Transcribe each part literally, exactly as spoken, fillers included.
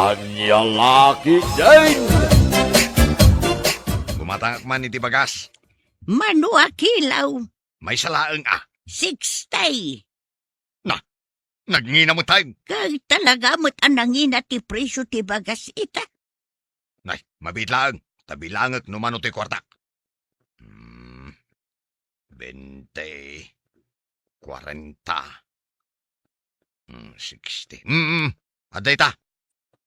Ania la ketdin? Gumatangak man iti bagas. Mano a kilo? Maysa laeng a. Sixty. Na, nagngina met tayo. Kay talaga met a nangina ti presyo ti bagas ita. Nay, mabiit laeng. Ta bilangek no mano ti kuartak. Hmm, bente, kuarenta, hmm, sixty. Hmm, hmm. Adda ita.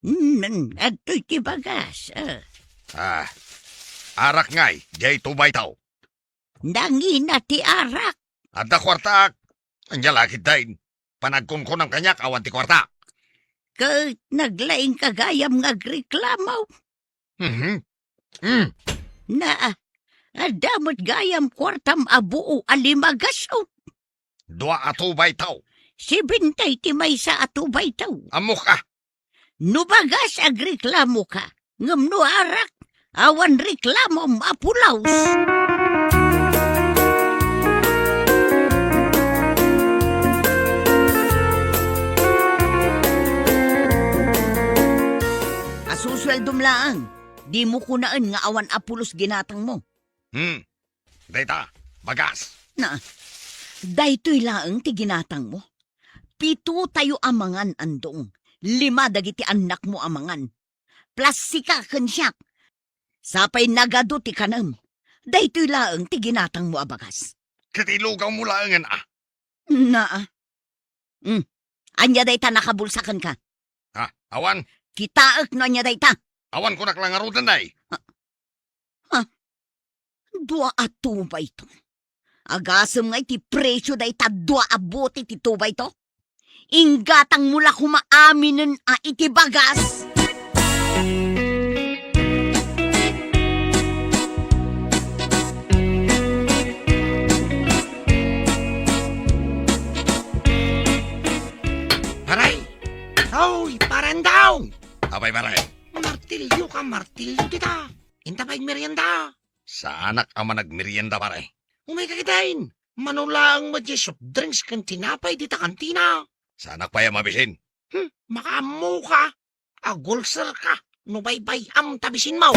Hmm, adtoy ti bagas, ah. Ah, arak ngay, diay two by two. Nangina ti arak. Adda kuartak. Ania la ketdin? Panagkunkunam kaniak awan ti kuarta. Ket naglaingka gayam nga agreklamo. Mhm. Mm. Na, adda met gayam kuartam a buo a lima gasut. Dua a two by two. Sibintay ti maysa a two by two. Ammok a. No bagas, agreklamoka, ngem no arak, awan reklamom a pulos. A susueldom laeng, dimo kunaen nga awan a pulos ginatangmo. Hmm. Dayta, bagas. Na, daytoy laeng ti ginatangmo. Pito tayo a mangan, Andong. Lima dagiti annakmo a mangan. Plus sika ken siak. Sapay nagadu ti kanem. Daytoy laeng ti ginatangmo a bagas. Ket ilugawmo laengen a. Naa. Hmm. Ania dayta nakabulsa kenka? Ha? Awan. Kitaek no ania dayta. Awan kunak la ngaruden, nay. Ha? Ha? Dua a two by two. Agasem nga iti presyo dayta dua a bote ti two by two. Inggatangmo la koma aminen a iti bagas. Pare! Hoy, Pare Andong! Apay, pare? Martilyo ka, martilyo dita. Inta pay merienda. Saanak a managmerienda, pare. Umayka ketdin. Mano laeng met diay soft drinks ken tinapay dita kantina. Saanak pay a mabisin. Hmm, makaammoka. Agulserka no baybay-am ta bisinmo.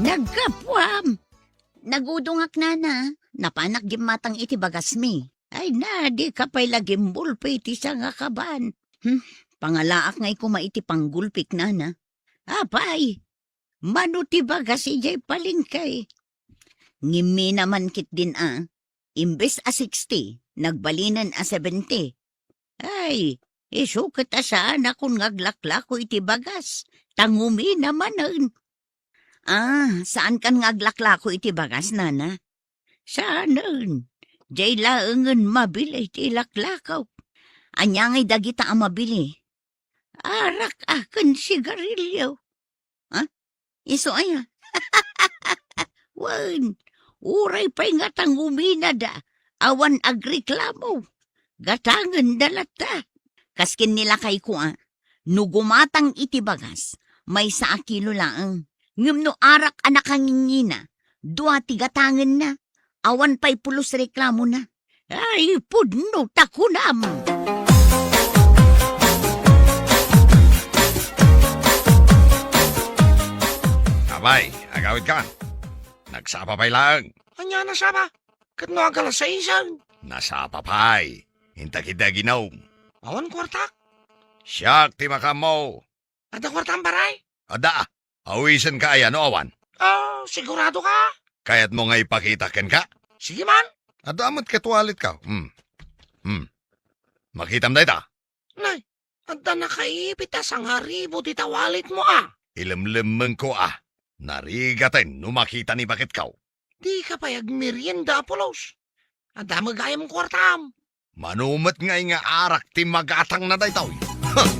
Naggapuam. Nagudongak, nana. Napanak gimmatang iti bagasmi. Ay na, dika pay la gimbulpi iti sangakaban. Hmm, pangalaak ngay koma iti panggulpik, nana. Apay, mano ti bagas idiay palengke? Ngimmina man ketdin a, imbes a sixty, nagbalinen a seventy. Ay, isu ket a saanakon nga aglaklako iti bagas, ta ngumina manen. Ah, saankan nga aglaklako iti bagas, nana? Saanen. Diay laengen mabili ti ilaklako. Ania ngay dagita a mabili? Arak a ken sigarilyo. Ha? Isu aya? Wen, uray pay nga ta nguminada, awan agreklamo. Gatangenda latta. Kas ken ni lakayko a, no gumatang iti bagas, maysa a kilo laeng. Ngem no arak a nakangingina, dua ti gatangenna. Awan pay pulos reklamona. Ay, pudno ta kunam! Apay, agawidkan. Nagsapa pay laeng. Ania nasapa? Ket no agala saisen? Nasapa pay. Inta ketdi aginom. Awan kuartak. Siak ti makaammo. Adda kuartam, pare? Adda. Awisenka aya no awan? Ah, sigurado ka? Kayatmo nga ipakita kenka? Sige man. Adda met ket walletko. Hmm. Hmm. Makitam dayta? Nay, adda nakaipit a sangaribu dita walletmo a. Ilemlemmengko a. Narigaten no makita ni baketko. Dika pay agmerienda a pulos. Adda met gayam kuartam. Mano met ngay nga arak ti magatangna daytoy? Huh!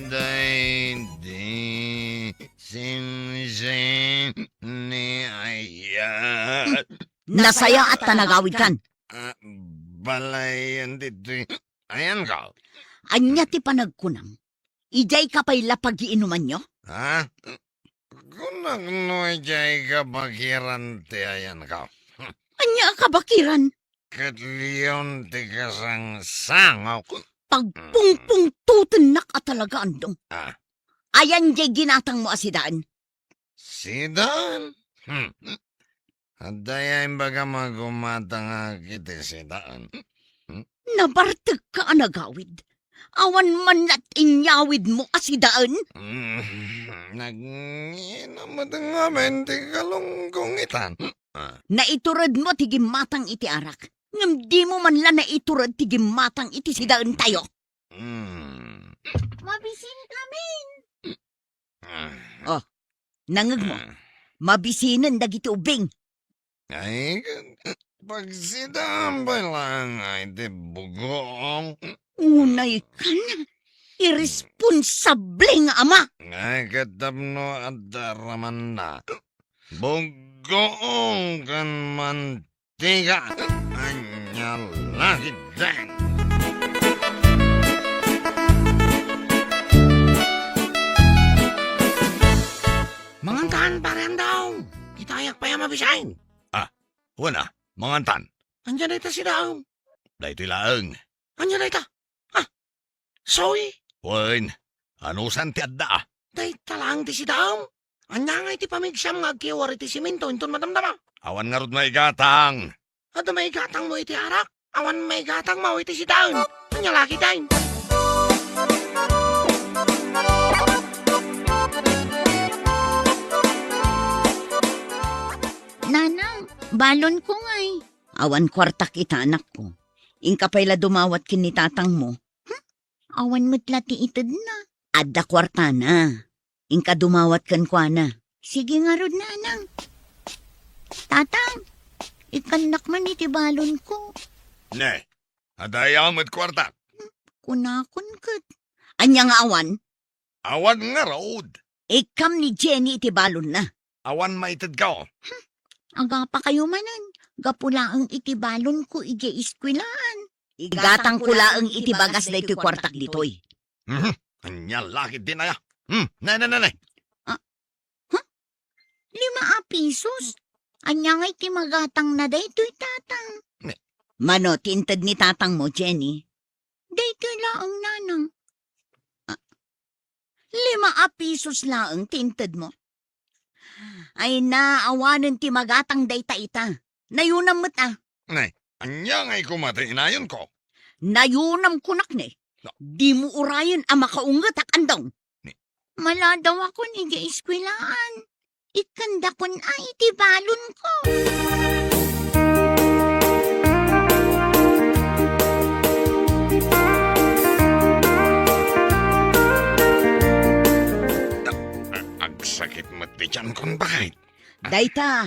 Anday di simsim ni ayat. Nasayaat ta nagawidkan. Ah, balayan ditoy. Ayan ka. Ania ti panagkunam? Idiay ka pay la pagiinumanyo? Ha? Kunak no Diay kabakiran ti ayanko. Ania a kabakiran? Ket leon ti kasangsango. Pagpungpungtotennak a talaga, Andong. Ah. Ayan diay ginatangmo a sidaen? Sidaen? Hmm. Adda aya imbagam a gumatangak iti sidaen. Hmm? Nabartekka a nagawid. Awan man la ti inyawidmo a sidaen? Hmm. Nagngina met ngamin ti kalungkong itan. Ah. Naituredmo ti gimmatang iti arak, ngem dimo man la naitured ti gimmatang iti sidaentayo. Hmm. Mabisinkamin. Ah. Oh, nangngegmo. Ah. Mabisinen dagiti ubing. Ay, pagsidaan pay laeng iti bugoong. Unay kan, irresponsable nga ama. Ay, ket tapno adda ramanna. Bugoong ken man Tiga, ania la ketdin? Mangantan, Pare Andong. Kitayak pay a mabisin. Ah, wen a, mangantan. Ania dayta sidaem? Daytoy laeng. Ania dayta? Ah, Soy? Wen, anusan ti adda? Dayta laeng ti sidaem? Ania ngay ti pamigsam nga agkiwar iti simento inton madamdama? Awan ngarud maigatang. Adda maigatangmo iti arak? Awan maigatangmo iti sidaen? Ania la ketdin? Nanang, balonko ngay. Awan kuartak ita, anakko. Inka pay la dumawat ken ni tatangmo. Hmm? Awan met la ti itedna. Adda kuartana. Inka dumawat kenkuana. Sige ngarud, nanang. Tatang, ikkannak man iti balonko. Ne, adda aya met kuartak? Kunakon ket. Ania nga awan? Awan ngarud. Ikkam ni Jenny iti balonna. Awan maitedko. Hmm, agapakayo manen. Gapu laeng iti balonko idiay eskuelaan. Igatangko laeng iti bagas daytoy kuartak ditoy. Mhm. Ania la ketdin aya? Hmm, ne, ne, ne, ne. Ah, huh? Lima a pisos? Ania ngay ti magatangna daytoy, tatang? Ne. Mano ti inted ni tatangmo, Jenny? Daytoy laeng, nanang. Ah, lima a pisos laeng ti intedmo. Ay na, awanen ti magatang dayta ita. Nayonam met a. Nay, ania ngay koma ti inayonko? Nayonam kunak ne. No. Dimo urayen a makaungetak, Andong. Ni- Maladawakon idiay eskuelaan. Ikkandakon a iti balonko. Agsakit met ti tiankon, baket. Dayta,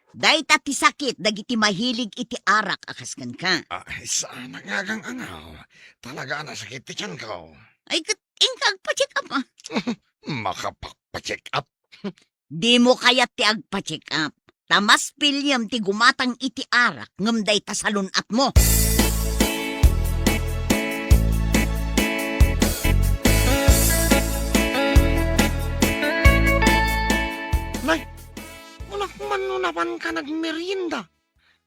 dayta ti sakit dagiti mahilig iti arak a kas kenka. Ah, saan a nga agang-angaw. Talaga a nasakit ti tianko. Ay, ket inka agpa-check up, a. Makapagpa-check up? Dimo kayat ti agpa-check up, ta mas piliem ti gumatang iti arak ngem dayta salun-atmo. Nay, kunak man no napanka nagmerienda.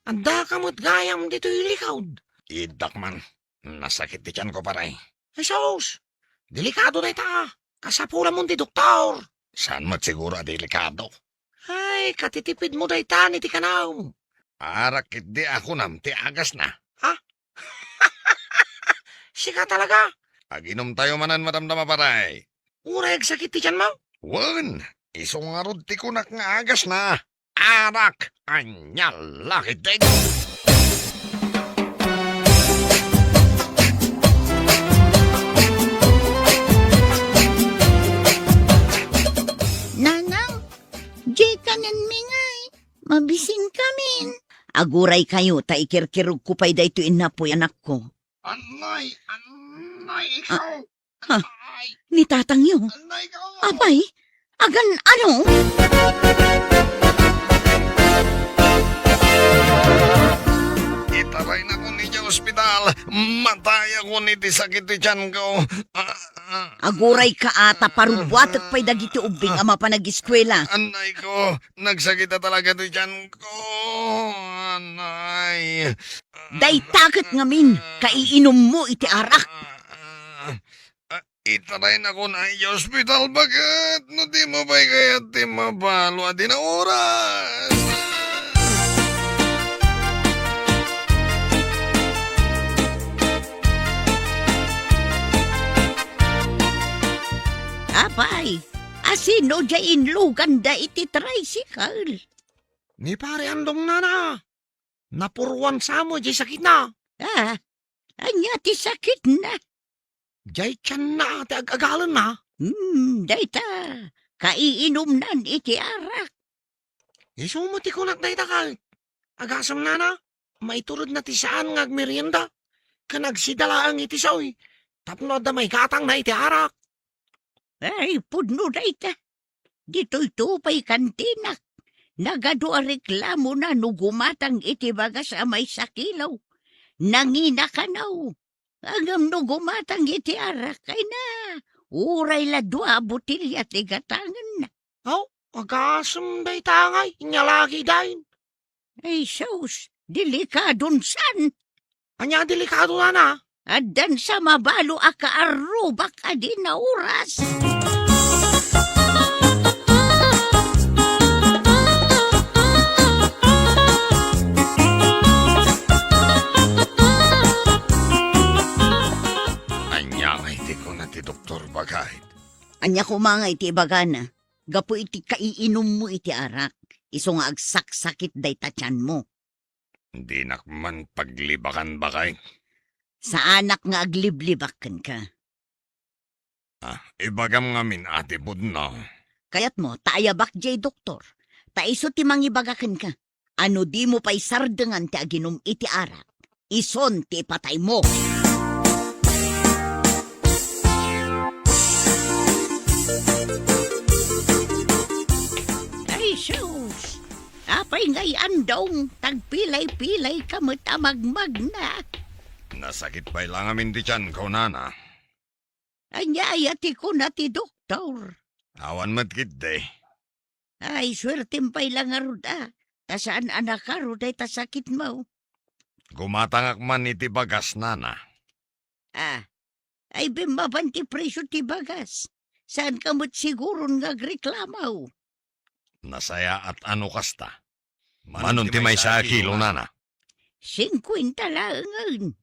Addaka met gayam ditoy likod. Iddak man. Nasakit ti tianko, pare. Ay, sus! Delikado dayta. Kasapulamon ti doktor. Saan met siguro a delikado? Ay, katitipidmo dayta iti kanaw. Arak ketdi a kunam ti agasna. Ha? Sika talaga? Aginumtayo manen, madamdama, pare. Uray agsakit ti tianmo? Wen, isu ngarud ti kunak nga agasna. Arak, ania la ketdin? Nanang, diay kanenmi ngay, mabisinkamin. Aguraykayo ta ikirkirogko pay daytoy innapoy, anakko. Anay, anay, ikaw. Ha? Ni tatangyo? Apay, agan-ano? Itaraynakon idiay ospital. Matayakon iti sakit ti tianko. Ah, ah. Agurayka a ta parubbuatek pay dagiti ubbing a mapan ageskuela. Anayko, nagsakit a talaga ti tianko. Anay. Dayta ket ngamin, kaiinummo iti arak. Ah, ah, ah. Itaraynakon idiay ospital, baket no dimo pay kayat ti mabalo a dina oras. Apay, asino diay inluganda iti tricycle? Ni Pare Andong, nana. Napuruan sa met diay sakitna. Ah, ania ti sakitna? Diay tianna ti ag-agalenna. Hmm, dayta, kaiinumnan iti arak. Isu met ti kunak dayta ket. Agasem, nana, maituredna ti saan nga agmerienda, ken agsida laeng iti saoy, tapno adda maigatangna iti arak. Ay, pudno dayta. Ditoyto pay kantinak. Nagadu a reklamona no gumatang iti bagas a maysa kilo. Nangina kano. Ngem no gumatang iti arak, ay na, uray la dua a botelia ti gatangenna. Aw, agasem dayta ngay, inyalagi dayn. Ay, sus, delikadon san. Ania delikado, nana? Addan sa mabalo a kaarrubak a dina oras. Ania ngay ti kuna ti doktor, baket? Ania koma ngay ti ibagana? Gapu iti kaiinummo iti arak, isu nga agsaksakit dayta tianmo. Dinak man paglibakan, baket. Saanak nga agliblibak kenka. Ah, ibagam ngamin a ti pudno. Kayatmo ta ayabak diay doktor, ta isu ti mangibaga kenka. A no dimo pay sardengan ti aginum iti arak, isun ti ipataymo. Ay, sus! Apay ngay, Andong, tagpilay-pilayka met a magmagna? Nasakit pay la ngamin ti tianko, nana. Ania aya ti kuna ti doktor? Awan met ketdi. Ay, suertem pay la ngarud a, ta saan a nakaro dayta sakitmo. Gumatangak man iti bagas, nana. Ah, ay, bimmaban ti presio ti bagas. Saanka met siguron nga agreklamo. Nasayaat a no kasta. Manon ti maysa a kilo, nana? Singkuenta laengen.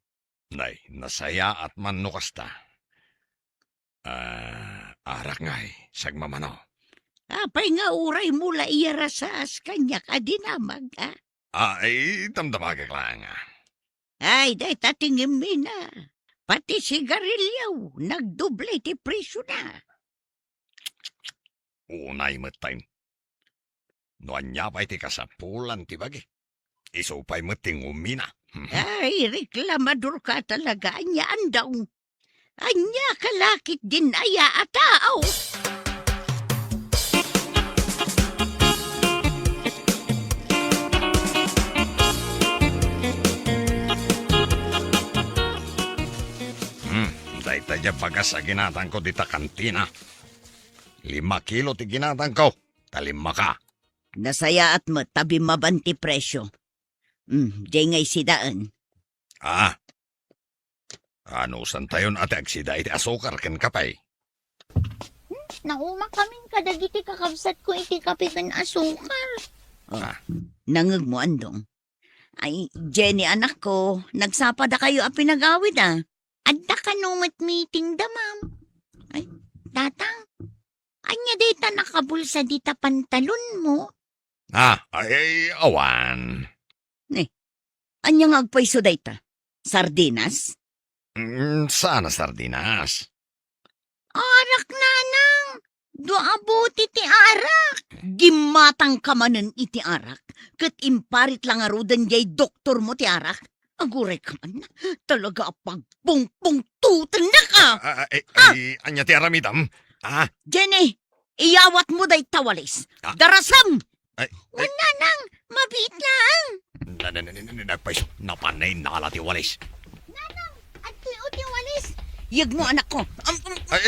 Nay, nasayaat man no kasta. Ah, arak ngay, sagmamano. Apay nga uraymo la iyarasaas kaniak a dinamag, a? Ah, ay, damdamagak laeng, a. Ay, dayta ti ngemmina. Pati sigarilio, nagdoble ti presiona. Unay met tayo. No ania pay ti kasapulan ti bagi, isu pay met ti ngumina. Ay, reklamadorka talaga, ania, Andong? Ania ka la ketdin aya a tao? Hmm, dayta diay bagas a ginatangko dita kantina. Lima kilo ti ginatangko, ta lima ka. Nasayaat met ta bimmaban ti presio. Hmm, diay nga isidaen. Ah. Anusantayon a ti agsida iti asukar ken kape? Hmm, naumakami kadagiti kakabsatko iti kape ken asukar. Oh, ah. Nangegmo, Andong. Ay, Jenny, anakko, nagsapadakayo a pinagawid, a. Adda kano met meetingda, ma'am. Ay, tatang, ania dayta nakabulsa dita pantalonmo? Ah, ay, ay, awan. Ne, ania nga agpayso dayta? Sardinas? Mm, saan a sardinas? Arak, nanang! Dua a bote ti arak! Gimmatangka manen iti arak, ket imparit la ngaruden diay doktormo ti arak. Agurayka man, talaga a pagpungpungtutennaka! Ah, ah, eh, ah! Eh, ania ti aramidam? Ah? Jenny, iyawatmo dayta walis. Ah? Darasem! Ay, ay. Wen, nanang, mabiit laeng. Na, na, na, na, na, na, payso, napan nainala ti walis. Nanang, Ti walis! Yegmo, anakko. Am, am, Ay,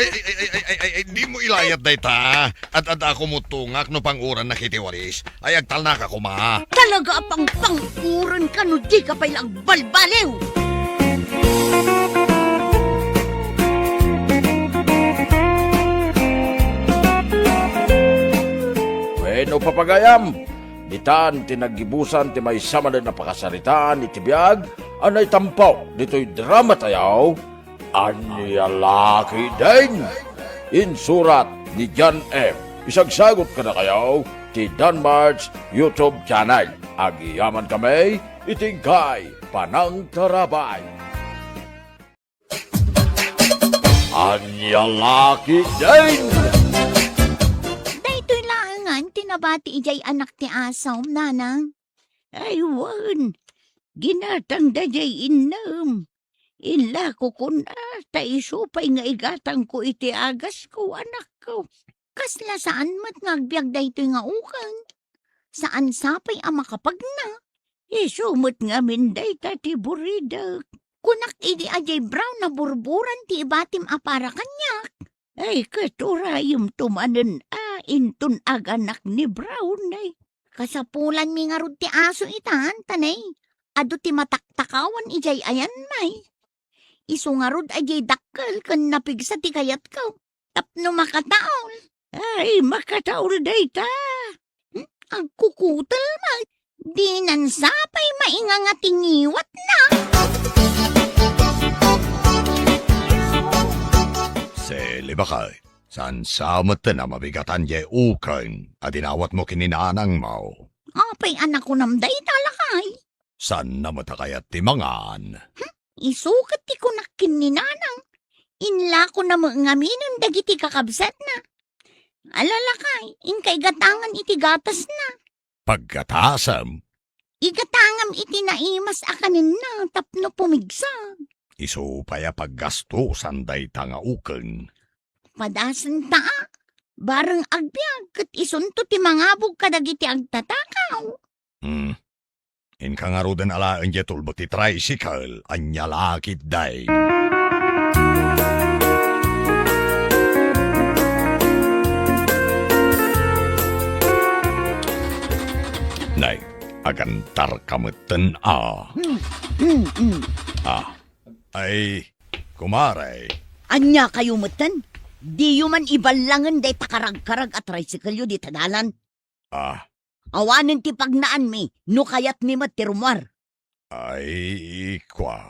ay, ay, dimo ilayat dayta. Ad-adda a kumutungak no pangurannak iti walis. Ay, agtalnaka koma. Talaga a pangpangkuranka no dika pay la agbalbaliw. Wenno, papagayam, ditan ti naggibusan ti maysa manen a pakasaritaan iti biag a naitampo ditoy drama tayo, Ania La Ketdin. Insurat ni John M. Isagsagut kadakayo ti Danmart's YouTube channel. Agyamankami iti inkay panangtarabay. Ania La Ketdin. Daytoy laengen ti nabati idiay anak ti asom, nanang. Ay, wen, ginatangda diay innem. Inlako kuna, ta isu pay nga igatangko iti agasko, anakko. Kasla saan met nga agbiag daytoy nga ukeng. Saan sa pay a makapagna. Isu met ngamin dayta ti buridek. Kunak idi a diay brown a burburan ti ibatim a para kaniak. Ay, ket urayemto manen a inton aganak ni brown, ay. Kasapulanmi ngarud ti aso itan, ta nay, adu ti mataktakawan idiay ayanmi. Isu ngarud a diay dakkel ken napigsa ti kayatko tapno makataol. Ay, makataol dayta. Hmm, agkukutel met. Dinan sa pay mainganga ti ngiwatna. Sili, baket. Saan sa met a mabigatan diay ukeng a dinawatmo ken ni nanangmo? Apay a nakunam dayta, lakay? Saanna met a kayat ti mangan? Hmm, isu ket ti kunak ken ni nanang. Inlakona met ngaminen dagiti kakabsatna. Ala, lakay, inka igatangan iti gatasna. Paggatasem? Igatangam iti naimas a kanenna tapno pumigsa. Isu pay a paggastosan dayta nga ukeng. Padasenta a, bareng agbiag ket isunto ti mangabog kadagiti agtatakaw. Hmm. Inka ngaruden alaen diay tulbek ti tricycle, ania la ketdin. Nay, agantarka metten a. Hmm, hmm, hmm. Ah, ay, kumare. Ania kayo metten? Diyo man iballangen dayta karagkarag a tricycle-yo dita dalan? Ah. Awanen ti pagnaanmi, no kayatmi met ti rummuar. Ay, kua.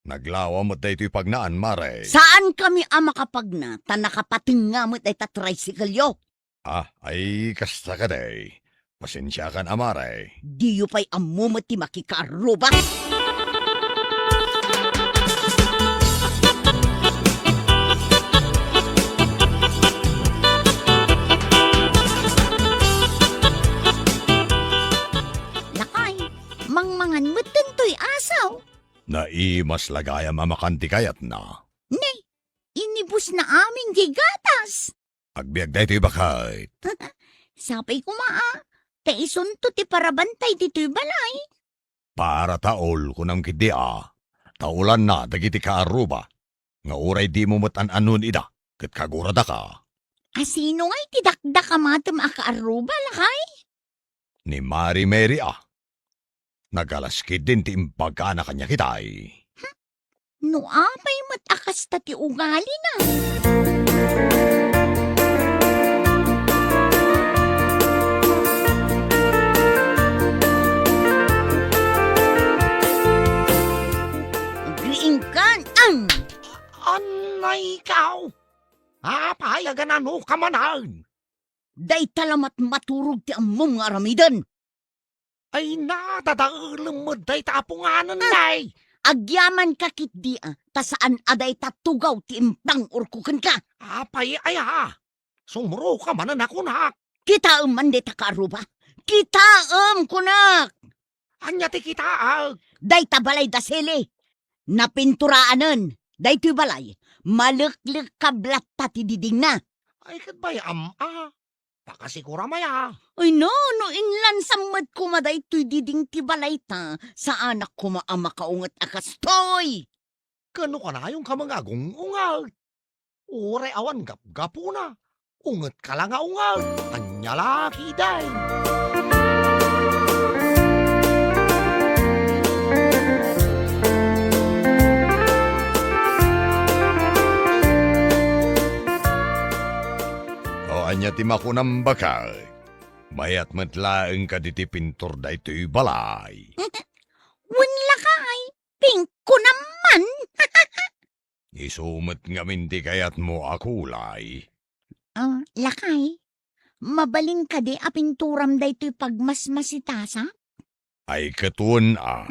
Naglawa met daytoy pagnaan, mare. Saankami a makapagna, ta nakapatengnga met dayta tricycle-yo. Ah, ay, kasta kadi. Pasensiakan a, mare. Diyo pay ammo met ti makikaarruba. Lakay, mangmangan metten toy asaw. Naimas la gayam a makan ti kayatna. Ne, inibusna amin diay gatas. Agbiag daytoy, baket. Sapay koma a, ta isunto ti parabantay ditoy balay. Para taol, kunam ketdi a, taolanna dagiti kaarruba, nga uray dimo met an-annon ida, ket kaguradaka. A, sino ngay ti dakdakamatem a kaarruba, lakay? Ni Mari Mary a. Nagalas ketdin ti imbagana kaniak itay. No apay met a kasta ti ugalina. Agriingkan, ang! Anay ikaw! Apay a ganano ka manen? Dayta la matmaturog ti ammom nga aramiden. Ay, nadadaelem met dayta a punganen, ah, nay. Agyamanka ketdi a, ta saan a dayta tugaw ti impang-urko kenka. Apay aya? Sumro ka manen a kunak. Kitaem man dayta kaarruba. Kitaem, kunak. Ania ti kitaek? Dayta balay da Sili. Napinturaanen. Daytoy balay, maleklekkab latta ti didingna. Ay, ket bay-am a. Pakasigura maya. Ay, no, no inlansam met koma daytoy diding ti balayta, saanak koma a makaunget a kastoy. Ken no kanayonka met nga agung-unget, uray awan gapgapuna, ungetka la nga unget. Ania la ketdin? O, ania ti makunam, baket? Mayat met laeng kadi ti pintur daytoy balay? Wen lakay, pink ko naman. Isu met ngamin ti kayatmo a kulay? Ah, lakay, mabalin kadi a pinturam daytoy pagmasmasitasa? Ay, ket wen a.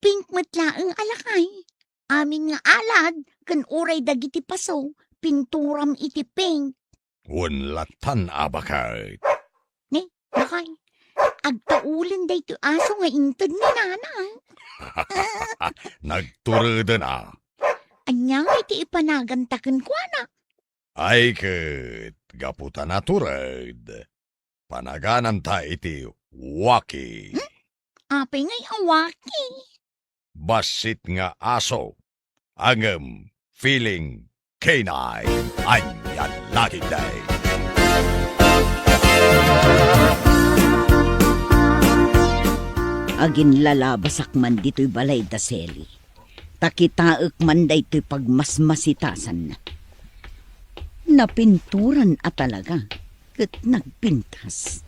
Pink met laeng a lakay. Amin nga alad ken uray dagiti paso, pinturam iti pink. Wen latan a baket. Ni, lakay, agtaulen daytoy aso nga inted ni nanang. Nagtureden a. Ania ngay ti ipanaganta kenkuana? Ay ket, gapu ta natured, panagananta iti waki. Hmm? Apay ngay a waki? Bassit nga aso, ngem feeling canine. Ania la ketdin? Aginlalabasak man ditoy balay da Sally. Ta kitaek man daytoy pagmasmasitasanna. Napinturan a talaga, ket nagpintas.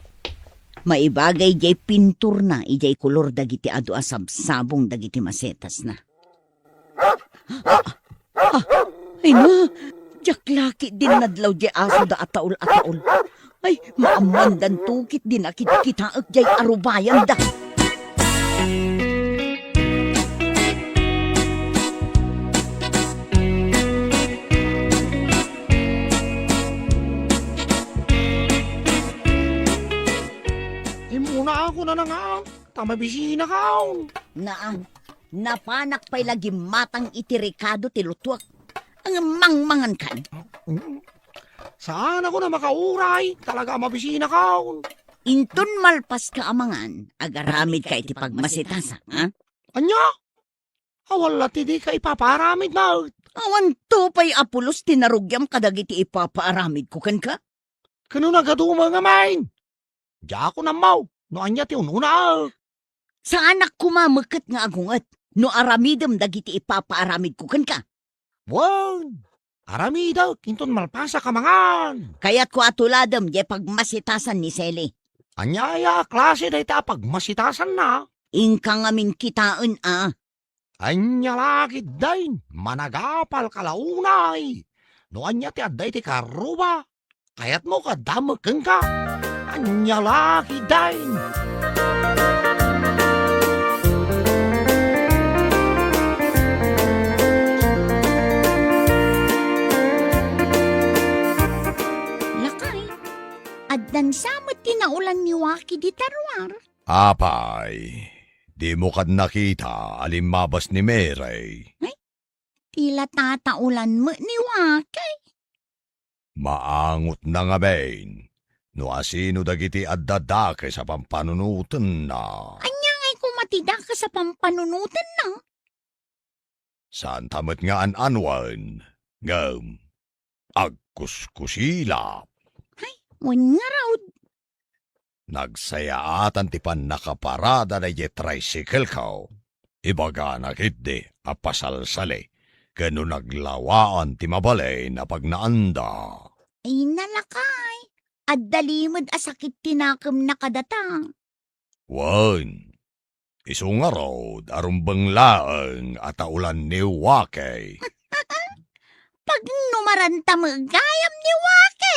Maibagay diay pinturna idiay kolor dagiti adu a sabsabong dagiti masetasna. Ah, ah, ay na, diak la ketdin nadlaw diay asoda a taol a taol. Ay, maammoandanto ketdin a kitkitaek diay arubayanda. Immunaak, nanang, ta mabisinakon. Naan, napanak pay la gimmatang iti rekado ti lutuek. Ngem mangmangankan. Mm. Saanakon a makauray, talaga a mabisinakon. Inton malpaska a mangan, agaramidka iti pagmasitasak, ha? Ania? Awan la ti dika ipapaaramid met. Awanto pay a pulos ti narugiam kadagiti ipapaaramidko kenka. Ken no nagadu met ngamin, diakon ammo no ania ti un-unaek. Saanak koma met ket nga agunget no aramidem dagiti ipapaaramidko kenka. Wen, aramidek inton malpasak a mangan. Kayatko a tuladem diay pagmasitasan ni Sally. Ania aya a klase dayta a pagmasitasanna? Inka ngamin kitaen a. Ania la ketdin, managapalka la unay. No ania ti adda iti karruba, kayatmo nga adda met kenka. Ania la ketdin? Lakay, addan sa met ti naulan ni Waki dita ruar. Apay, dimo kad nakita a limmabas ni Mary? Ay, ti la tataulan met ni Waki. Maangotna ngamin no asino dagiti adda dakes a pampanunotenna. Ania ngay koma ti dakes a pampanunotenna? Saanta met nga an-anuen, ngem agkuskusilap. Ay, wen ngarud. Nagsayaatan ti pannakaparada daydiay tricycle-ko. Ibagana ketdi a pasalsali ken no naglawaan ti mabalin a pagnaanda. Ay, nalakay. Adda limed a sakit ti nakemna kadata. Wen, isu ngarud a rumbeng laeng a taulan ni Waki. Pagnumaranta met gayam ni Waki.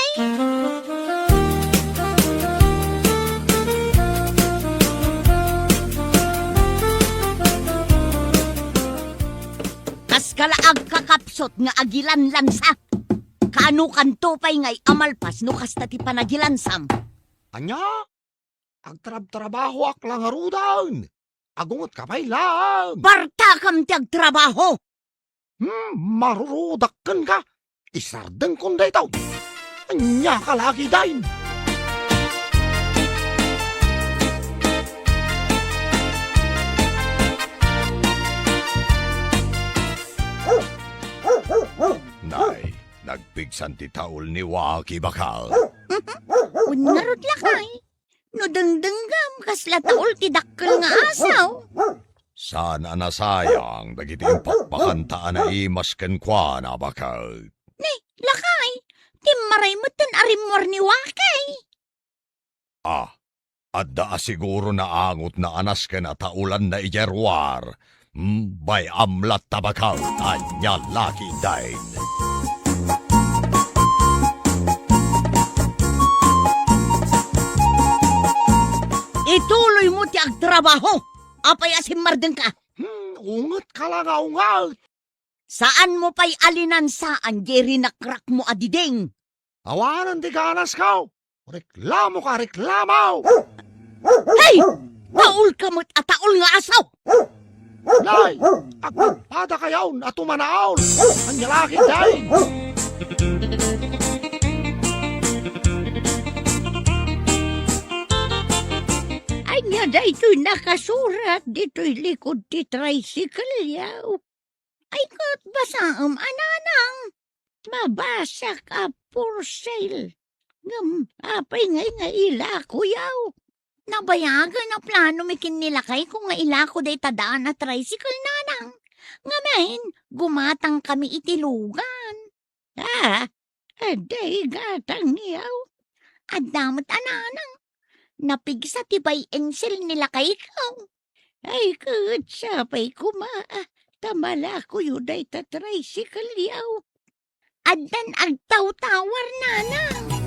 Kaska la agkakapsut nga agilanlansa. Kaanokanto pay ngay a malpas no kasta ti panagilansam? Ania? Agtrabtrabahoak la ngaruden. Agungetka pay laeng. Bartakam ti agtrabaho! Hmm, marurudak kenka. Isardengkon daytoy. Ania ka la ketdin? tan ti taul ni Waki, baket. Wen ngarud, lakay, no dengdenggem, kasla taul ti dakkel nga asaw. Saan a nasayang dagiti impakpakanta a naimas kenkuana, baket. Ni, lakay, timmaray metten a rimmuar ni Waki. Ah, adda a siguro naangotna a nasken a taulanna idiay ruar. Hmm, bay-am latta, baket, ania la ketdin. Ituloymo ti agtrabaho. Apay a simmardengka? Hmm, ungetka la nga unget. Saanmo pay a linansaan diay rinakrakmo a diding. Awanen ti ganasko. Reklamoka, reklamo! Hey! Taulka met a taul nga asaw! Nay, agpadpadayo a tumanaol. Ania la ketdin? Ania daytoy nakasurat ditoy likod ti tricycle-yo? Ay, ket basaem a, nanang. Mabasak a for sale. Ngem apay ngay nga ilakoyo? Nabayagen a planomi ken ni lakayko nga ilako dayta daan a tricycle, nanang. Ngamin, gumatangkami iti lugan. Ah, adda igatangyo? Adda met a, nanang. Napigsa ti buy and sell ni lakayko. Ay, ket sapay koma, ta malakoyo dayta tricycle-yo. Addan agtawtawar, nanang.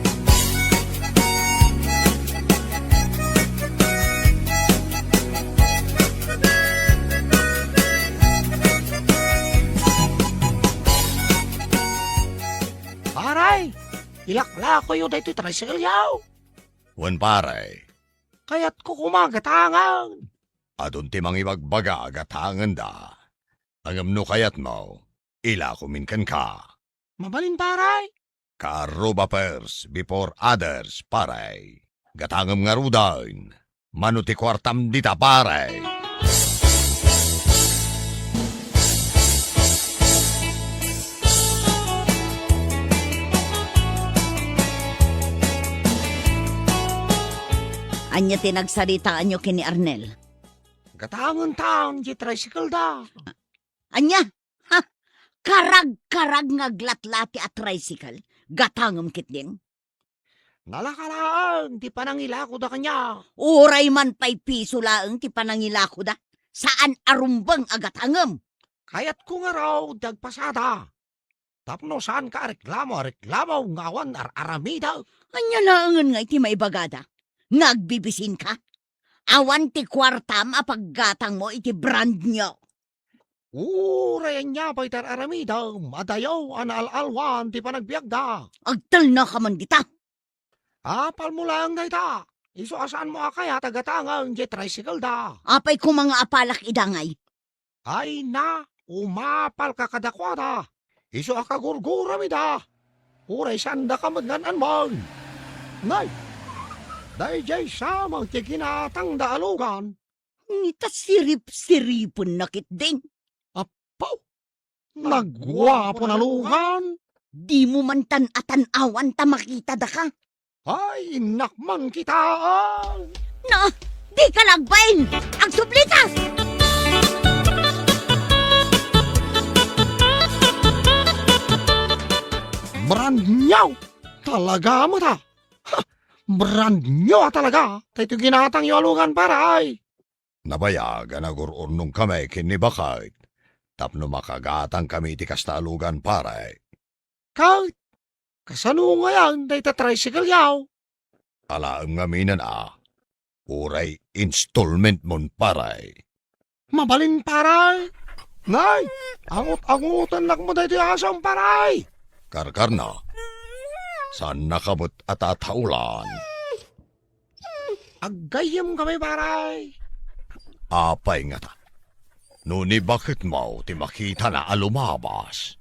Pare, ilaklakoyo daytoy tricycle-yo. Wen, pare. Kayatko koma gatangen. Adun ti mangibagbaga a gatangenda. Ngem no kayatmo, ilakomin kenka. Mabalin, pare. Kaarruba first before others, pare. Gatangem ngaruden. Mano ti kuartam dita, pare? Ania ti nagsaritaanyo ken ni Arnel? Gatangentan ti tricycle-da. Ania? Ha? Karagkarag nga aglatlati a tricycle? Gatangem ketdin? Nalaka laeng ti panangilakoda kaniak. Uray man pay piso laeng ti panangilakoda, saan a rumbeng a gatangem. Kayatko ngarud ti agpasada. Tapno saanka a reklamo a reklamo nga awan ar-aramidek. Ania laengen ngay ti maibagada? Nga agbibisinka? Awan ti kuartam a paggatangmo iti brand new. Uray ania pay ti ar-aramidem, adayo a naal-alwan ti panagbiagda. Agtalnaka man dita. Apalmo laeng dayta. Isu a saanmo a kayat a gatangen diay tricycle-da. Apay koma nga apalak ida ngay? Ay na, umapalka kadakuada. Isu a kagurguram ida. Uray saandaka met nga an-anman. Nay, daydiay sa met ti ginatangda a lugan. Ngem ta sirip-siripenna ketdin. Apo, naguapon a lugan. Dimo man tan-atan-awan ta makitadaka. Ay, innak man kitaen. No, dika la agbain. Agsublika. Brand new talaga met, a. Ha, brand new a talaga. Daytoy ginatangyo a lugan, pare, ay. Nabayag a nagur-urnongkami ken ni Baket tapno makagatangkami iti kasta a lugan, pare. Ket kasano ngayen dayta tricycle-yo? Alaem ngamin a, uray installment-mon, pare. Mabalin, pare. Nay, angot-angotennak met daytoy asam, pare. Karkarna, saannaka met a tataulan. Aggayyemkami, pare. Apay ngata? No ni Baketmo ti makitana a lumabas,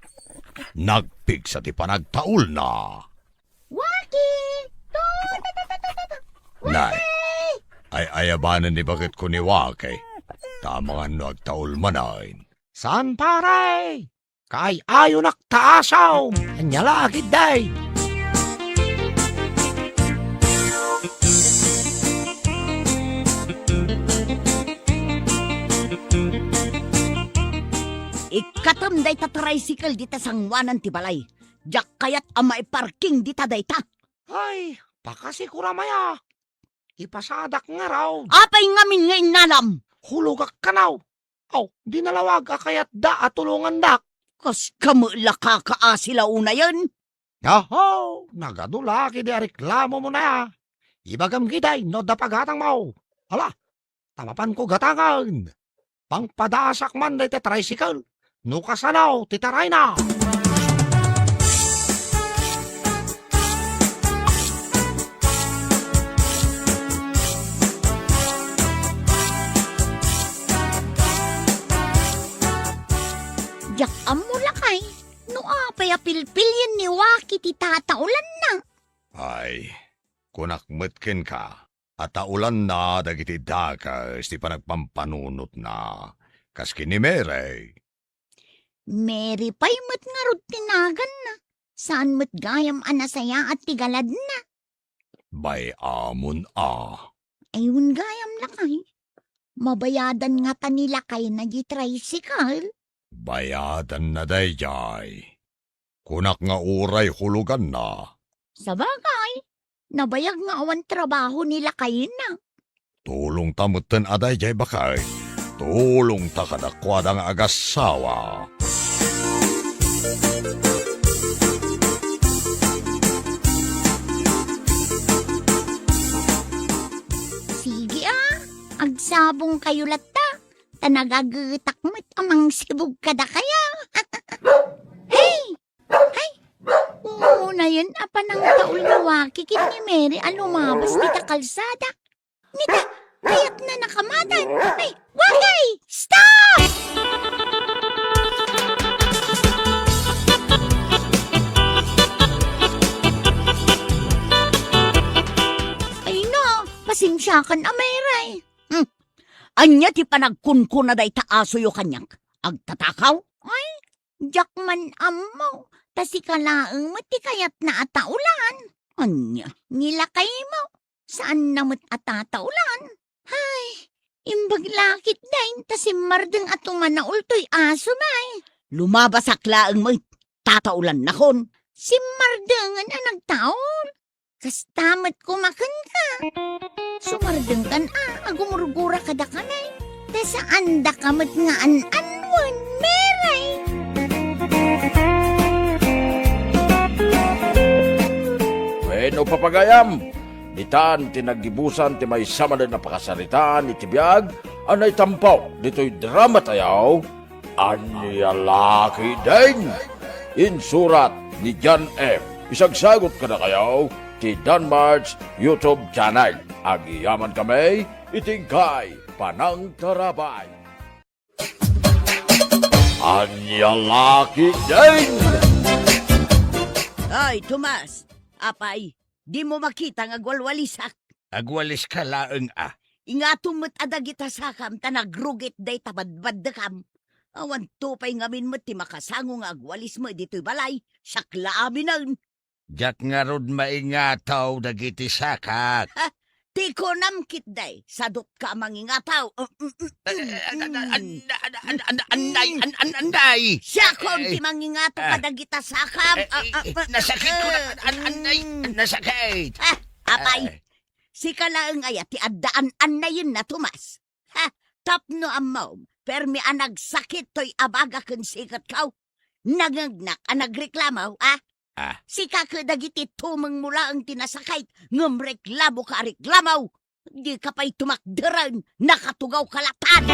nagpigsa ti panagtaulna. Waki! Nay, ay-ayabanen ni Baketko ni Waki, ta amangan no agtaul manen. Saan, pare? Kaay-ayonak ta asom. Ania la ketdi? Ikkatem dayta tricycle dita sangoanan ti balay. Diak kayat a maiparking dita dayta. Ay, pakasikuram aya. Ipasadak ngarud. Apay ngamin nga innalam? Hulogak kano. Aw, di nalawag a kayatda a tulongandak. Kas kamo la kakaasi la unayen? Aho, nagadu la ketdi a reklamomo aya. Ibagam ketdi no adda pagatangmo. Ala, ta mapanko gatangen. Pangpadaasak man dayta tricycle no kasano ti tarayna. Diak ammo, lakay, no apay a pilpilien ni Waki ti tataulanna. Ay, kunak met kenka, a taulanna dagiti dakes ti panagpampanunotna, kas ken ni Mary. Mary pay met ngarud ti naganna. Saan met gayam a nasayaat ti galadna. Bay-amon a. Ay, wen gayam, lakay. Mabayadan ngata ni lakayna di tricycle? Bayadanna daydiay. Kunak nga uray huloganna. Sabagay, nabayag nga awan trabaho ni lakayna. Tulongta metten a daydiay, baket. Tulongta kadakuada nga agassawa. Sige a, agsabongkayo latta, ta nagagetak met a mangsibog kadakayo. Hey! Ay, unayen a panangtaul ni Waki ken ni Mary a lumabas dita kalsada. Nita, kayatna nakamadan. Ay, Waki! Stop! Ay na, pasensiakan a, Mary. Hmm. Ania ti panagkunkuna dayta asoyo kaniak? Agtatakaw? Ay, diak man ammo, ta sika laeng met ti kayatna a taulan. Ania? Ni lakaymo, saanna met a tataulan. Hay, imbag la ketdin ta simmardeng a tumanaul toy asom ay. Lumabasak laeng met, tataulannakon. Simmardengen a nagtaul. Kasta met koma kenka. Sumardengkan a, agumurgura kadakami. Ta saandaka met nga an-anuen, Mary. Wenno, papagayam, ditan ti naggibusan ti maysa manen a pakasaritaan iti biag a naitampo ditoy drama tayo, Ania la ketdin? Insurat ni John F. Isagsagot kadakayo ti Danmars YouTube channel. Agyamankami iti inkay panangtarabay. Ania la ketdin? Ay, Tomas, apay, dimo makita nga agwalwalisak? Agwaliska laeng a. Ingatom met a dagita sakam ta nagrugit dayta badbaddekam. Awanto pay ngamin met ti makasango nga agwalismo ditoy balay, siak la aminen. Diak ngarud maingato dagiti sakak. Ha? Ti kunam ketdi, sadutka a mangingataw. Mm, mm, mm, mm. An-, an-, an-, an-, an-, annay, an-, an-, annay. Siakon ti mangingato kadagita sakam. Eh, ah, eh, ah, eh, ah, nasakit ko na, ah, an-, an-, annay, mm. Nasakit. Ah, apay, sika laeng aya ti adda an-, annayenna, Tomas? Ha? Tapno ammom, permi a nagsakit toy abaga ken siketko. Nangngegnak a nagreklamo, a? Ah. Sika ket dagiti tumengmo laeng ti nasakit, ngem reklamoka a reklamo. Dika pay tumakderen, nakatugawka latan.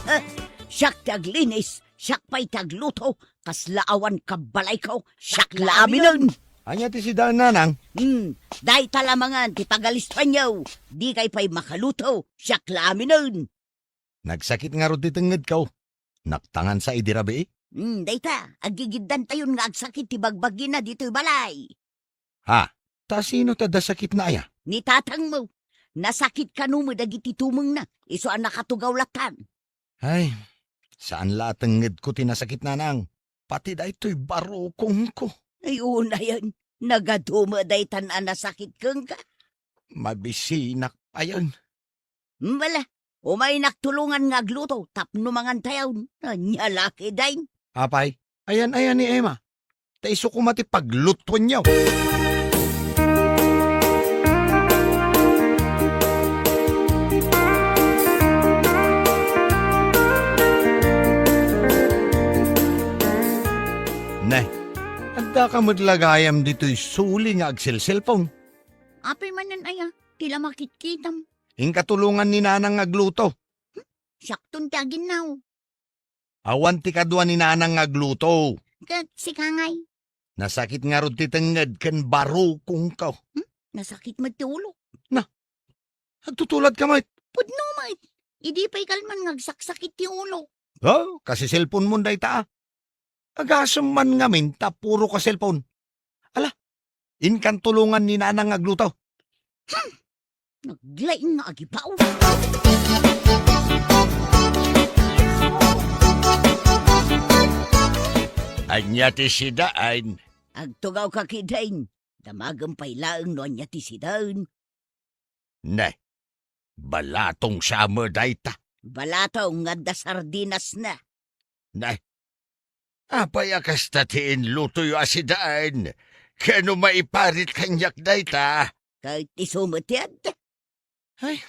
Eh, siak ti aglinis, siak pay ti agluto, kasla awan kabbalayko, siak la aminen. Ania ti sidaan, nanang? Hmm, dayta la mangan ti pagalispanyo, dikay pay makaluto, siak la aminen. Nagsakit ngarud ti tengngedko. Naktangan sa idi rabii? Hmm, dayta, aggigiddantayon nga agsakit ti bagbagina ditoy balay. Ha? Ta sino ti adda sakitna aya? Ni tatangmo. Nasakit kano met dagiti tumengna, isu a nakatugaw latan. Ay, saan la a tengngedko ti nasakit, nanang. Pati daytoy barukongko. Ay, unayen, nagadu met daytan a nasakit kenka. Mabisinak payen. Bala, umaynak tulongan nga agluto tapno mangantayon. Ania la ketdin? Apay, ayan-ayan ni Emma. Ta isu koma ti paglutuenyo. Ne, addaka met la gayam ditoy suli nga agselselpon. Apay manen aya, ti la makitkitam. Inka tulongan ni nanang nga agluto. Hmm? Siakton ti aginnaw. Awan ti kadua ni nanang nga agluto. Ket sika ngay? Nasakit ngarud ti tengnged ken barukongko. Hmm? Nasakit met ti ulo. Na, agtutuladka met. Pudno met. Idi pay kalman nga agsaksakit ti ulo. Oh, kasiselponmon dayta, a. Agasem man ngamin ta puro ka cellphone. Ala, inkan tulongan ni nanang nga agluto. Hmm. Naglaing nga agibaw. Ania ti sidaen? Agtugawka ketdin. Damagem pay laeng no ania ti sidaen. Ne, balatong sa met dayta. Balatong nga adda sardinasna. Ne, apay a kasta ti inlutoyo a sidaen? Ken no maiparit kaniak dayta? Ket isu met ti adda. Ay,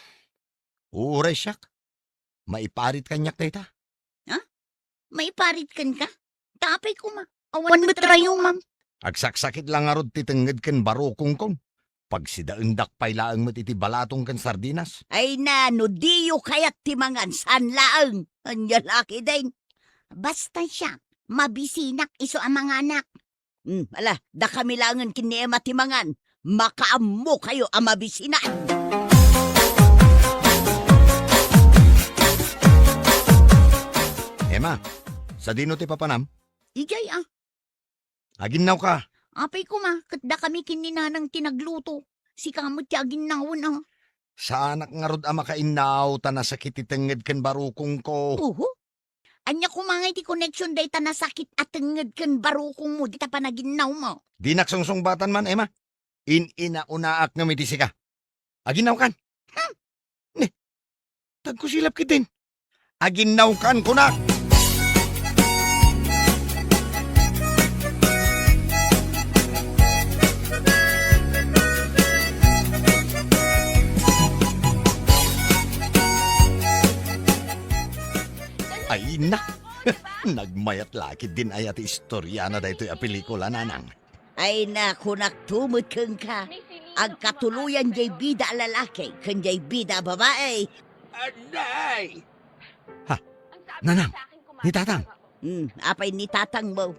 uray siak. Maiparit kaniak dayta. Ha? Maiparit kenka? Ta apay koma, awan met rayumam. Agsaksakit la ngarud ti tengnged ken barukongkon. Pagsidaendak pay laeng met iti balatong ken sardinas. Ay na, no diyo kayat ti mangan, saan laeng. Ania la ketdin? Basta siak, mabisinak isu a manganak. Hmm, ala, dakami laengen ken ni Emma ti mangan. Makaammokayo a mabisinak. Emma, sadino ti papanam? Idiay, a. Aginnawka. Apay koma, ket dakami ken ni nanang ti nagluto. Sika met ti aginnawen, a. Saanak ngarud a makainnaw ta nasakit ti tengnged ken barukongko. Oho. Ania koma ngay ti connection dayta nasakit a tengnged ken barukongmo dita panaginnawmo? Dinak sungsungbatan man, Emma. In-inaunaak ngem iti sika. Aginnawkan. Hmm. Ne, tagkusilap ketdin. Aginnawkan, kunak. Ay na, nagmayat la ketdin aya ti istoriana daytoy a pelikula, nanang. Ay na, kunakto met kenka, agkatuloyan jay bida a lalaki ken jay bida a babai. Anay! Ha? Nanang, ni Tatang? Hmm, apay ni Tatangmo?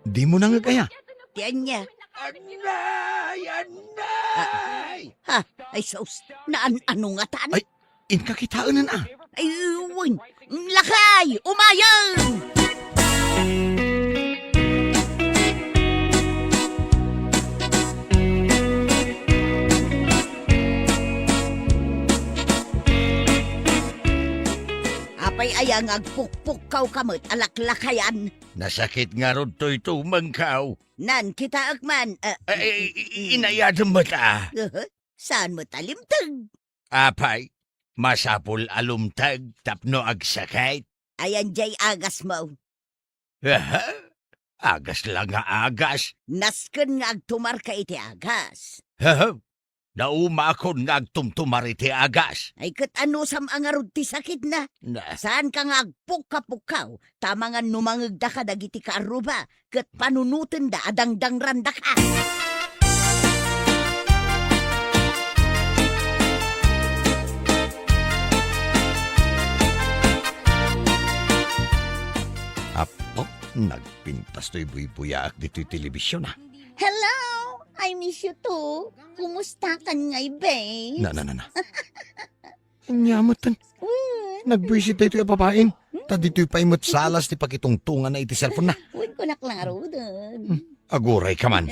Dimo nangeg aya? Ti ania? Anay! Anay! Ha? Ay, sus, naan-ano ngatan? Ay, inka kitaenen, a. Ay, wen. Lakay! Umayen! Apay aya nga agpukpukkawka met a laklakayan? Nasakit ngarud toy tumengko. Nan, kitaek man, a. Ay, ay, ay, inayadem met, a. Aha. Saan met a limteg? Apay, masapul a lumteg tapno agsakit. Ayan jay agasmo. Aha? Agas la nga agas? Nasken nga agtumarka iti agas. Aha? Naumakon nga agtumtumar iti agas. Ay, ket anusam a ngarud ti sakitna? Na. Saanka nga agpukkapukkaw, ta amangan no mangegdaka dagiti kaarruba, ket panunotenda a dangdangrandaka. Apo, nagpintas toy buybuyaak ditoy telebision, a. Hello! I miss you too. Kumustakan ngay, babes? Na, na, na, na. Ania metten? Wen. Nagbuisit daytoy a babain. Ta ditoy pay met salas ti pakitungtonganna iti cellphone-na. Wen, kunak la ngaruden. Hmm, agurayka man.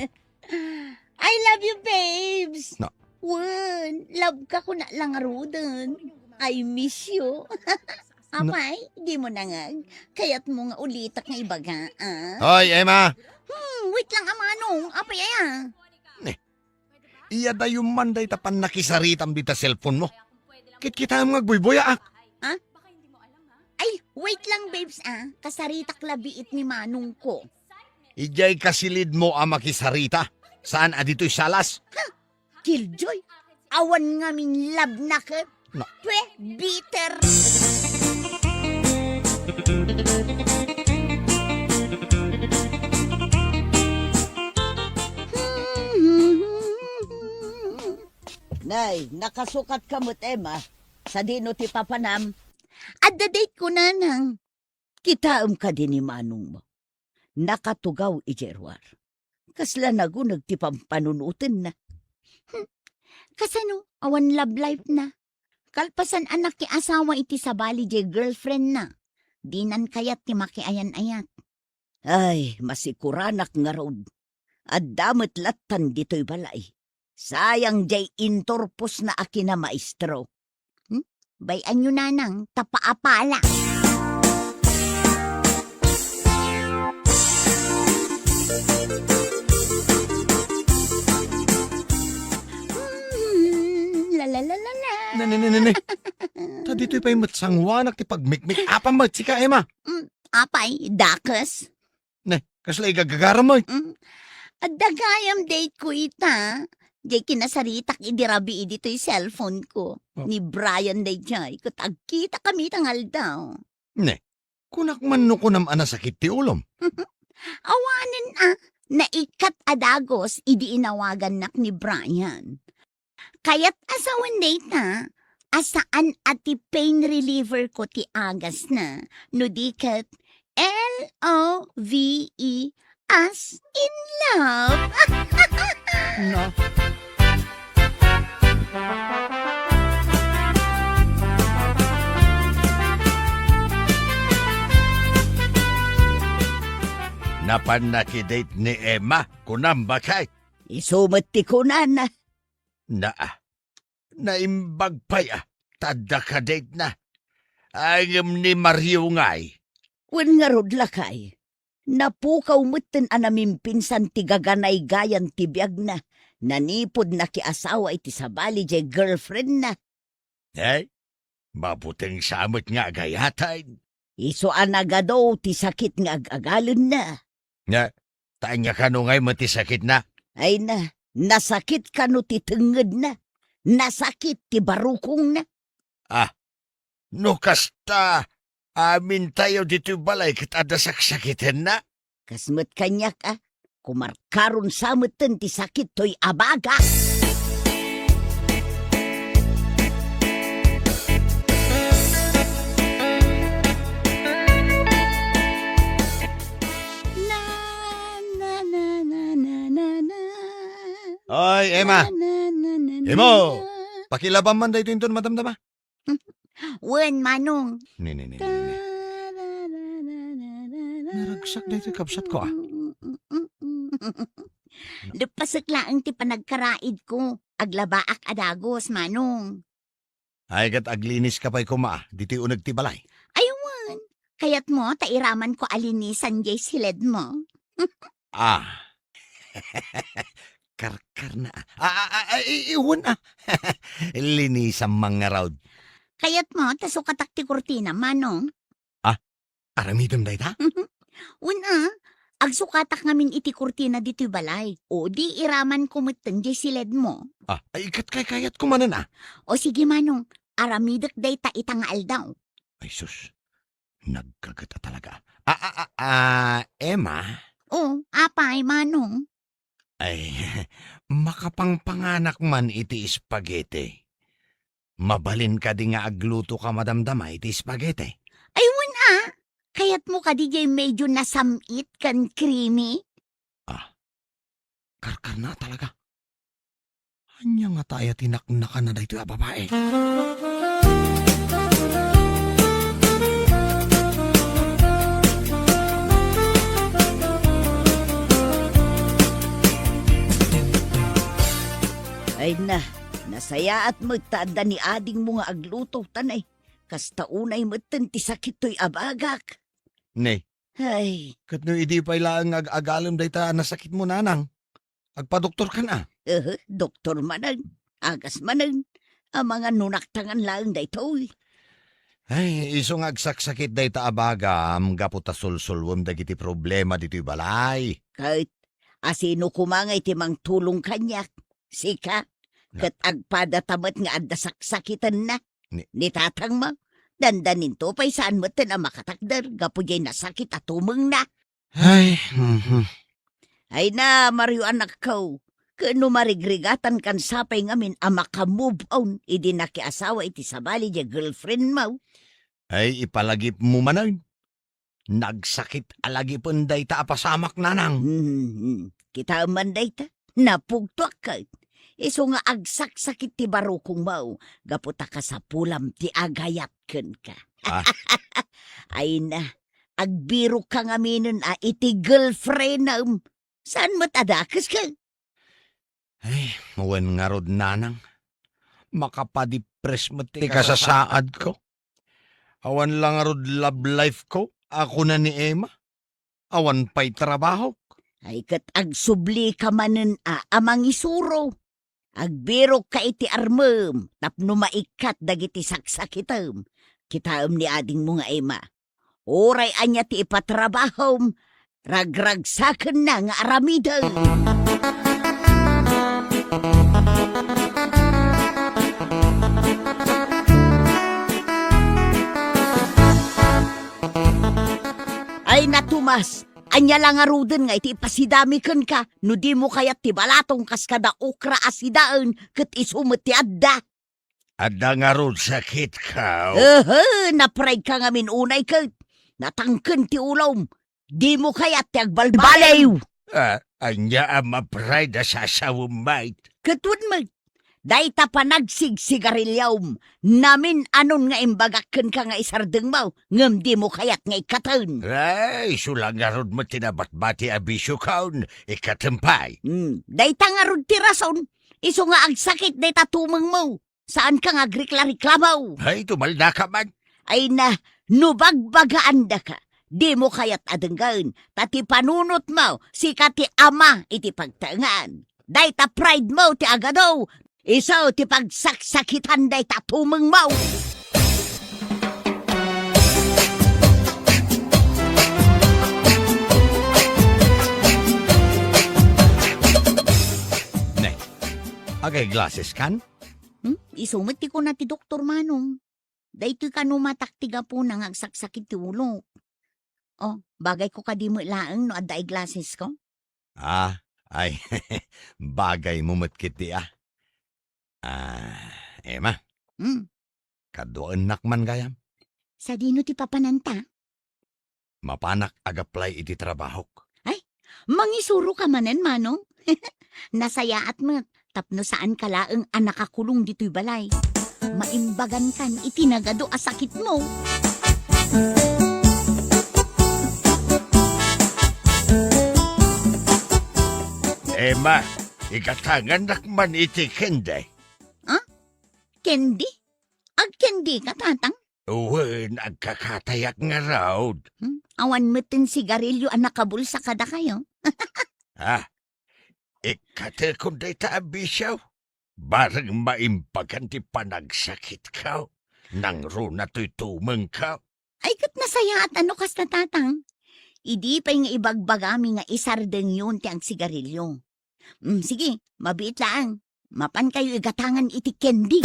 I love you, babes. Na, Wen, love ka kuna la ngaruden. I miss you. Na- Apay, dimo nangag? Kayatmo nga ulitak nga ibaga, ah? Hoy, Emma! Hmm, wait lang, a manong. Apay aya? Ne. Iyadayo man dayta pannakisaritam dita cellphone mo. Kitkitaem nga agbuybuyaak. Ha? Ay, wait lang, babes, ah. Kasaritak la biit ni manongko. Idiay kasilidmo a makisarita. Saan a ditoy salas? Ha? Killjoy, awan ngamin love na ket. Na- Pwe, bitter. Nay, nakasukat ka met, Emma. Sadino ti papanam? Adda date ko, nanang. Kitaem kadi ni manongmo. Nakatugaw idiay ruar. Kasla naguneg ti pampanunotenna. Hmm. Kasano, awan love life na? Kalpasan a nakiasawa iti sabali diay girlfriend na. Dinan kayat ti makiayan-ayat. Ay, masikuranak ngarud. Adda met lattan ditoy balay. Sayang diay inturposna a kinamaestro. Hmm? Bay-anyo, nanang, ta paapala. Hmm, la, la, la, la, la. Ne, ne, ne, ne, ne. Ta ditoy pay met sanguanak ti pagmikmik-apam met sika, Emma. Hmm, apay, dakes? Ne, kasla igagagaram met? Mm. Adda gayam date ko ita. Diay kinasaritak idi rabii ditoy cellphone ko. Oh. Ni Brian daydiay, ket agkitakami ita nga aldaw. Ne, kunak man no kunam a nasakit ti ulom? Awanen a, naikkat a dagus idi inawagannak ni Brian. Kayat a sawen dayta a saan a ti pain reliever ko ti agasna, no di ket L O V E as in love. Na. Napan nakidate ni Emma, kunam bakay? Isu met ti kunana. Naa, naimbag pay a, ta adda kadate na. Ay, ngem ni Mario ngay? Wen ngarud, lakay. Napukaw metten a namimpinsan ti gaganaygayan ti biagna. Nanipud nakiasawa iti sabali diay girlfriendna. Ay, mabuteng sa met nga agayatan. Isu a nagadu ti sakit nga ag-agalenna. Nga, ta ania kano ngay met ti sakitna? Ay na, nasakit kano ti tengngedna? Nasakit ti barukongna? Ah, no kasta, amintayo ditoy balay ket adda saksakitenna? Kas met kaniak a, kumarkaron sa metten ti sakit toy abaga. Na, na, na, na, na, na, na. Oy, Emma. Na, na, na, na, Imo, na, na. Pakilabam man daytoy inton madamdama. Wen, Manong. Ni, ni, ni, ni, ni. Naragsak daytoy kabsatko, ah. Leppasek laeng ti panagkaraidko. Aglabaak a dagus, Manong. Ay, ket agliniska pay koma, ah, ditoy uneg ti balay. Ay, wen. Kayatmo ta iramanko a linisan diay siledmo? Ah. Karkarna, ah. Ah, ah, ah, ah, i-, i-, wen, ah. Linisam man ngarud. Kayatmo ta sukatak ti kurtina, Manong? Ah, aramidem dayta? Wen, ah. Agsukatak ngamin iti kurtina ditoy balay. O di iramanko metten diay siledmo. Ah, ay, ket kaykayatko manen, ah. O sige, Manong. Aramidek dayta ita nga aldaw. Ay, sus. Nagkaget a talaga. Ah, ah, ah, ah, Emma? O, apay, Manong? Ay, makapangpanganak man iti spaghetti. Mabalin kadi nga agluto ka madamdama iti spaghetti? Ay, wen a. Kayatmo kadi diay medyo nasam-it ken creamy? Ah, karkarna talaga. Ania ngata aya ti naknakana daytoy a babae? Ay na, Nasayaat met ta adda ni adingmo nga agluto, ta nay, kasta unay metten ti sakit toy abagak. Ne, Ay, ket no idi pay laeng nga ag-agalem dayta a nasakitmo, nanang, agpadoktorkan a. Ehe, doktor manen, agas manen, amangan no naktangan laeng daytoy. Ay, isu nga agsaksakit dayta a bagam gapu ta sulsulwem dagiti problema ditoy balay. Ket asino koma nga iti mangtulong kaniak? Sika? Na- Ket agpadata met nga adda saksakitenna. Ni- Ni tatangmo, dandaninto pay saan metten a makatakder gapu diay nasakit a tumengna. Ay, mhm. Ay na, Mario anakko, ken no marigrigatankan sapay ngamin a maka-move on idi nakiasawa iti sabali diay girlfriendmo. Ay, ipalagipmo manen. Nagsakit a lagipen dayta a pasamak, nanang. Hmm, kitaem man dayta. Napugtoak ket. Isu nga agsaksakit ti barukongmo gapu ta kasapulam ti agayat kenka. Ah. Ay na, agbirokka ngaminen a iti girlfriendem. Saan met a dakeska? Ay, wen ngarud, nanang. Makapadipres met ti kasasaadko. Awan la ngarud love life ko, a kuna ni Emma. Awan pay trabahok. Ay, ket agsublika manen a, a mangisuro. Agbirokka iti armem tapno maikkat dagiti saksakitem. Kitaem ni adingmo nga Emma. Uray ania ti ipatrabahom, ragragsakenna nga aramiden. Ay na, Tomas, ania la ngaruden nga iti ipasidami kenka no dimo kayat ti balatong kas kada okra a sidaen ket isu met ti adda? Adda ngarud sakitko? Ehe, na-pride ka ngamin unay ket natangken ti ulom. Dimo kayat ti agbalbaliw. Ah, ania a ma-pride a sasawem met? Ket wen met, dayta panagsigsigariliom, namin-anon nga imbagak kenka nga isardengmo, ngem dimo kayat nga ikkaten. Ay, isu la ngarud met ti nabatbati a bisiokon, ikkatem pay. Hmm, dayta ngarud ti rason, isu nga agsakit dayta tumengmo. Saanka nga agrikla-reklamo. Ay, tumaldaka man. Ay na, no bagbagaandaka, dimo kayat a denggen, ta ti panunotmo, sika ti ama iti pagtaengan. Dayta pridemo ti agadu, isu ti pagsaksakitan dayta tumengmo. Ne, agay-glasses kan? Hmm? Isu met ti kuna ti doktor, Manong. Daytoy kano matak ti gapuna nga agsaksakit ti ulok. Oh, bagayko kadi met laeng no adda eye-glassesko? Ah, ay, bagaymo met ketdi a. Ah, Emma. Hmm. Kaduaennak man gayam. Sadino ti papananta? Mapanak ag-apply iti trabahok. Ay, mangisuroka manen, Manong? Nasayaat met, tapno saanka laeng a nakakulong ditoy balay. Maimbagankan iti nagadu a sakitmo. Emma, igatangannak man iti candy. Ah? Candy? Agcandika, Tatang? Wen, agkakatayak ngarud. Hmm? Awan metten sigarilyo a nakabulsa kadakayo? Ah, ikkatekon dayta a bisio. Bareng maimbagan ti panagsakitko. Nangruna toy tumengko. Ay, ket nasayaat a no kasta, Tatang. Idi pay nga ibagbagami nga isardengyon ti agsigarilyo. Mm, sige, mabiit laeng. Mapankayo igatangan iti candy.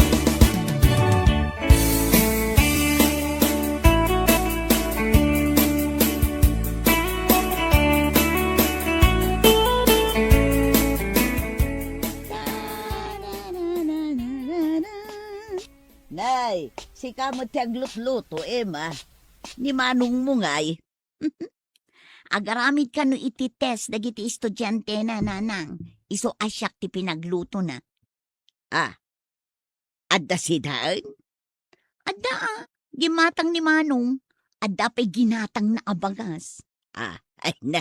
Nay, sika met ti aglutluto, Emma. Ni manongmo ngay. Agaramid kano iti test dagiti estudiantena, Nanang. Isu a siak ti pinaglutona. Ah, adda sidaen? Adda, ah. Gimatang ni Manong. Adda pay ginatangna a bagas. Ah, ay na.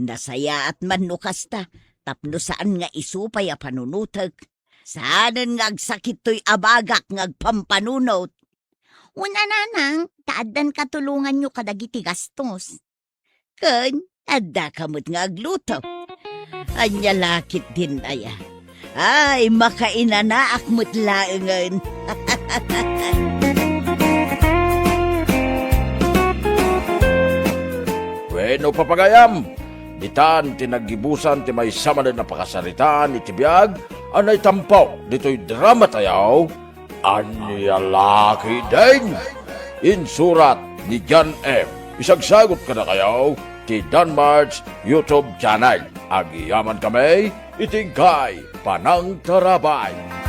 Nasayaat man no kasta, tapno saan nga isu pay a panunotek. Saanen nga agsakit toy abagak nga agpampanunot. Wen a, nanang, ta addan katulonganyo kadagiti gastos. Ken addaka met nga agluto. Ania la ketdin aya? Ay, makainanaak met laengen. Wenno, papagayam, ditan ti naggibusan ti maysa manen a pakasaritaan iti biag a naitampo ditoy drama tayo, Ania la ketdin? Insurat ni John M. Isagsagut kadakayo ti Danmart's YouTube channel. Agyamankami iti inkay panangtarabay.